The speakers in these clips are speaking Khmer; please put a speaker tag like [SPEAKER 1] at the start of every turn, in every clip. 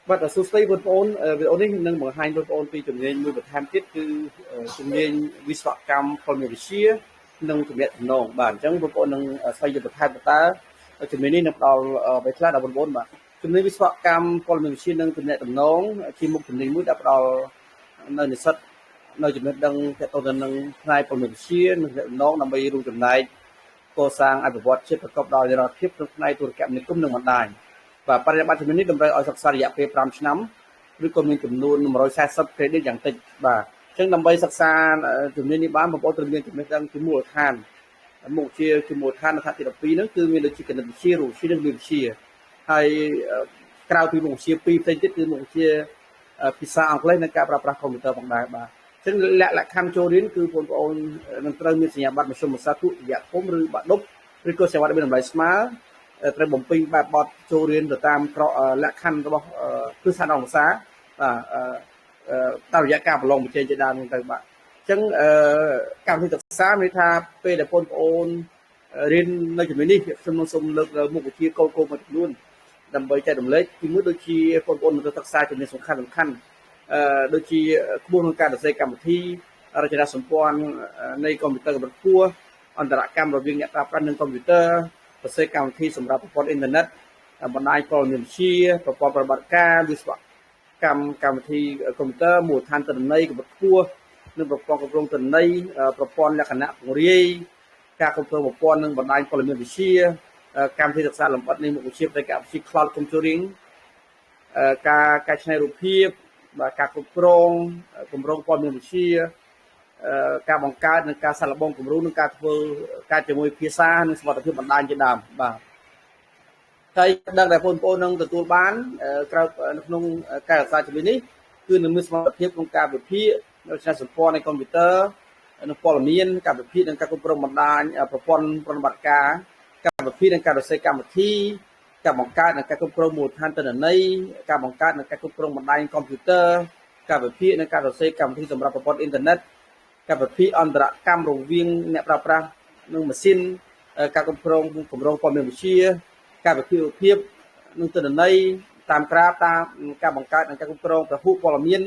[SPEAKER 1] បាទសួស្តីបងប្អូនវីដេអូនេះនឹងបង្ហាញបងប្អូនពីជំនាញមួយបន្ថែមទៀតគឺជំនាញវិស្វកម្មព័ត៌មានវិទ្យានិងទំនាក់ទំនងបាទអញ្ចឹងបងប្អូននឹងស្វែងយល់បន្ថែមតើជំនាញនេះនឹងផ្ដល់អ្វីខ្លះដល់បងប្អូនបាទជំនាញវិស្វកម្មព័ត៌មានវិទ្យានិងទំនាក់ទំនងជាមុខជំនាញមួយដែលផ្ដល់នៅនិស្សិតនៅចំណេះដឹងទាក់ទងទៅនឹងផ្នែកព័ត៌មានវិទ្យានិងទំនាក់ទំនងដើម្បីរួមចំណែកកសាងអភិវឌ្ឍជាតិប្រកបដោយនិរន្តរភាពក្នុងផ្នែកទូរគមនាគមន៍និងបណ្ដាញបាទបរិញ្ញាបត្រជំនាញនេះតម្រូវឲ្យសិក្សារយៈពេល5ឆ្នាំឬក៏មានចំនួន140 credit យ៉ាងតិចបាទអញ្ចឹងដើម្បីសិក្សាជំនាញនេះបានបងប្អូនត្រូវមានចំណេះដឹងជាមូលដ្ឋានមុខជាមូលដ្ឋាននៅថ្នាក់ទី12ហ្នឹងគឺមានដូចជាគណិតវិទ្យារូបវិទ្យានិងវិទ្យាហើយក្រៅពីមុខវិជ្ជាពីរផ្សេងទៀតគឺមុខវិជ្ជាភាសាអង់គ្លេសនិងការប្រើប្រាស់កុំព្យូទ័រផងដែរបាទអញ្ចឹងលក្ខខណ្ឌចូលរៀនគឺបងប្អូននឹងត្រូវមានសញ្ញាបត្រមធ្យមសិក្សាទុតិយភូមិឬបាក់ឌុបឬក៏សញ្ញាបត្រមានតម្លៃស្មើត្រូវបំពេញបែបបទចូលរៀនទៅតាមលក្ខខណ្ឌរបស់គ្រឹះស្ថានអង្គសាបាទតាមរយៈការប្រឡងបញ្ចេញជាដើមទៅបាទអញ្ចឹងកម្មវិធីសិក្សាមានថាពេលដែលបងប្អូនរៀននៅជំនាញនេះខ្ញុំនឹងសូមលើកមុខវិជ្ជាគោលៗមួយចំនួនដើម្បីចែករំលែកទីមួយដូចជាបងប្អូននឹងសិក្សាជំនាញសំខាន់សំខាន់ដូចជាក្បួនក្នុងការសរសេរកម្មវិធីរចនាសម្ព័ន្ធនៃកុំព្យូទ័រកម្រិតខ្ពស់អន្តរកម្មរវាងអ្នកប្រើប្រាស់និងកុំព្យូទ័រសរសេរកម្មវិធីសម្រាប់ប្រព័ន្ធអ៊ីនធឺណិតបណ្ដាញព័ត៌មានវិទ្យាប្រព័ន្ធប្រតិបត្តិការវិស្វកម្មកម្មវិធីកុំព្យូទ័រមូលដ្ឋានទិន្នន័យកម្រិតខ្ពស់និងប្រព័ន្ធគ្រប់គ្រងទិន្នន័យប្រព័ន្ធលក្ខណៈពង្រាយការគ្រប់គ្រងប្រព័ន្ធនិងបណ្ដាញព័ត៌មានវិទ្យាកម្មវិធីសិក្សាលម្អិតនៃមុខវិជ្ជាបច្ចេកវិទ្យា Cloud Computing ការកែច្នៃរូបភាពបាទការគ្រប់គ្រងគម្រោងព័ត៌មានវិទ្យាការបង្កើតនិងការសាកល្បងគំរូនិងការធ្វើការជាមួយភាសានិងសមត្ថភាពបណ្ដាញជាដើមបាទហើយដឹងតែបងប្អូននឹងទទួលបានក្រៅនៅក្នុងការសិក្សាជំនាញនេះគឺនឹងមានសមត្ថភាពក្នុងការវិភាគរចនាសម្ព័ន្ធនៃកុំព្យូទ័រនិងព័ត៌មានការវិភាគនិងការគ្រប់គ្រងបណ្ដាញប្រព័ន្ធប្រតិបត្តិការការវិភាគនិងការសរសេរកម្មវិធីការបង្កើតនិងការគ្រប់គ្រងមូលដ្ឋានទិន្នន័យការបង្កើតនិងការគ្រប់គ្រងបណ្ដាញកុំព្យូទ័រការវិភាគនិងការសរសេរកម្មវិធីសម្រាប់ប្រព័ន្ធអ៊ីនធឺណិតការវិភាគអន្តរកម្មរវាងអ្នកប្រើប្រាស់និងម៉ាស៊ីនការគ្រប់គ្រងគម្រោងព័ត៌មានវិទ្យាការវិភាគរូបភាពនិងទិន្នន័យតាមក្រាបតាមការបង្កើតនិងការគ្រប់គ្រងពហុព័ត៌មាន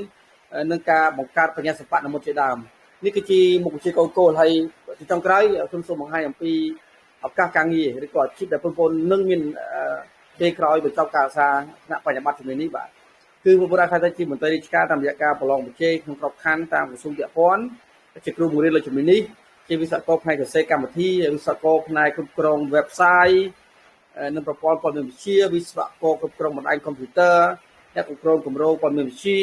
[SPEAKER 1] និងការបង្កើតបញ្ញាសិប្បនិម្មិតជាដើមនេះគឺជាមុខវិជ្ជាគោលៗហើយទីចុងក្រោយខ្ញុំសូមបង្ហាញអំពីឱកាសការងារឬក៏អាជីពដែលបងប្អូននឹងមានពេលក្រោយបញ្ចប់ការសិក្សាថ្នាក់បញ្ញាបត្រជំនាញនេះបាទគឺបងប្អូនអាចទៅជាមន្ត្រីរាជការតាមរយៈការប្រឡងបញ្ជេក្នុងក្របខ័ណ្ឌតាមក្រសួងពាក់ព័ន្ធជាគ្រូបង្រៀនលើជំនាញនេះជាវិស្វករផ្នែកសរសេរកម្មវិធីវិស្វករផ្នែកគ្រប់គ្រង website និងប្រព័ន្ធព័ត៌មានវិទ្យាវិស្វករគ្រប់គ្រងបណ្ដាញកុំព្យូទ័រអ្នកគ្រប់គ្រងគម្រោងព័ត៌មានវិទ្យា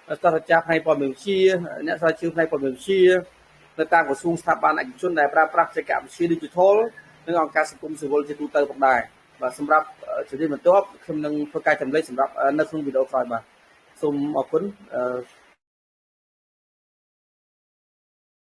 [SPEAKER 1] សាស្ត្រាចារ្យផ្នែកព័ត៌មានវិទ្យាអ្នកស្រាវជ្រាវផ្នែកព័ត៌មានវិទ្យានៅតាមក្រសួងស្ថាប័នឯកជនដែលប្រើប្រាស់បច្ចេកវិទ្យា Digital និងអង្គការសង្គមស៊ីវិលជាទូទៅផងដែរបាទសម្រាប់ជំនាញបន្ទាប់ខ្ញុំនឹងធ្វើការចម្លែកសម្រាប់នៅក្នុងវីដេអូក្រោយបាទសូមអរគុណ